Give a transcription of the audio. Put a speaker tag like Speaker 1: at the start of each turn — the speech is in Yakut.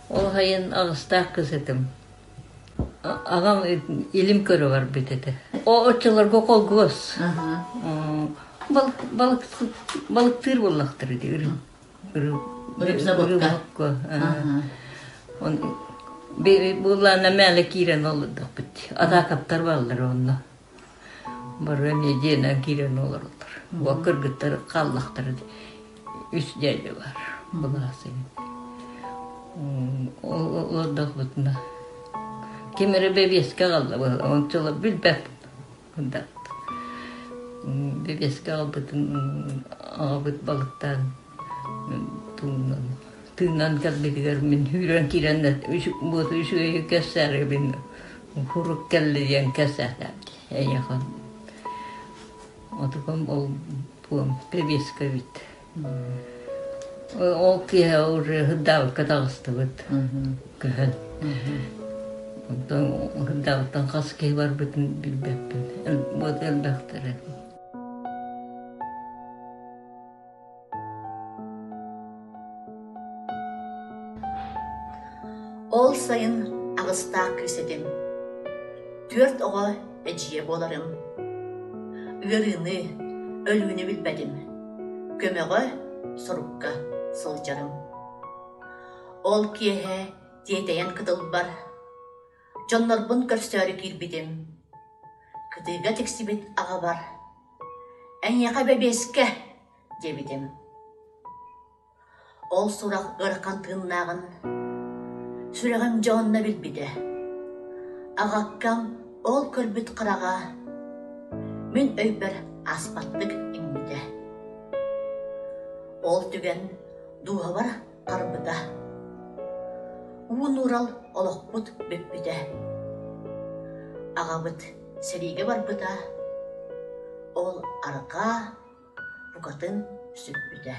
Speaker 1: Ол сайын аҕыстаах кыс этим. Аҕам илим көрө барбыт этэ. Оччолорго холкуос. Балык балыктыыр буоллахтара дии Рыбзаводка. Буоллаана мээлэ киирэн олордохпут. Атаакаптар бааллар онно. Бары эмиэ дьиэнэн киирэн олороллор. Бу кыргыттар хааллахтара үс дядя бар былаас Олордохпутуна ким эрэ бэбиэскэ аҕалла ончула билбэппин Бэбиэскэ аҕалбытын аҕабыт балыктаан тыынан тыынан кэлбитигэр мин сүүрэн киирэн буоту үчүгэйи кэпсээрибин хурук кэллэ диэн кэпсээтэ эйиэхэ отукум ол буом бэбиэскэ эбит Ол киэһэ уже Һырдаабыкка таҕыстыбыт көһөн. Онтон Һырдаабыттан хас киһи барбытын билбэппин. Вот элбэхтэрэ.
Speaker 2: Ол сайын аҕыстаах кыыс этим. Түөрт оҕо эдьиийэ буоларым. Ыарыыны, өлүүнү билбэтим. Көмөҕө, сорукка сылдьарым. Ол киэһэ тиэтэйэн кытылбар дьоннорбун көрсөөрү киирбитим. Кытыыга тиксибит аҕабар «Эйиэхэ бэбиэскэ» диэбитим. Ол сурах ыарахан тыыннааҕын сүрэҕим дьэ онно билбитэ. Аҕаккам ол көрбүт хараҕа мин өйбөр ааспаттык иҥмитэ. Ол түгэн дууһабар харбыта. Уу нуурал олохпут бүппүтэ. Аҕабыт сэриигэ барбыта, ол арҕаа букатын сүппүтэ.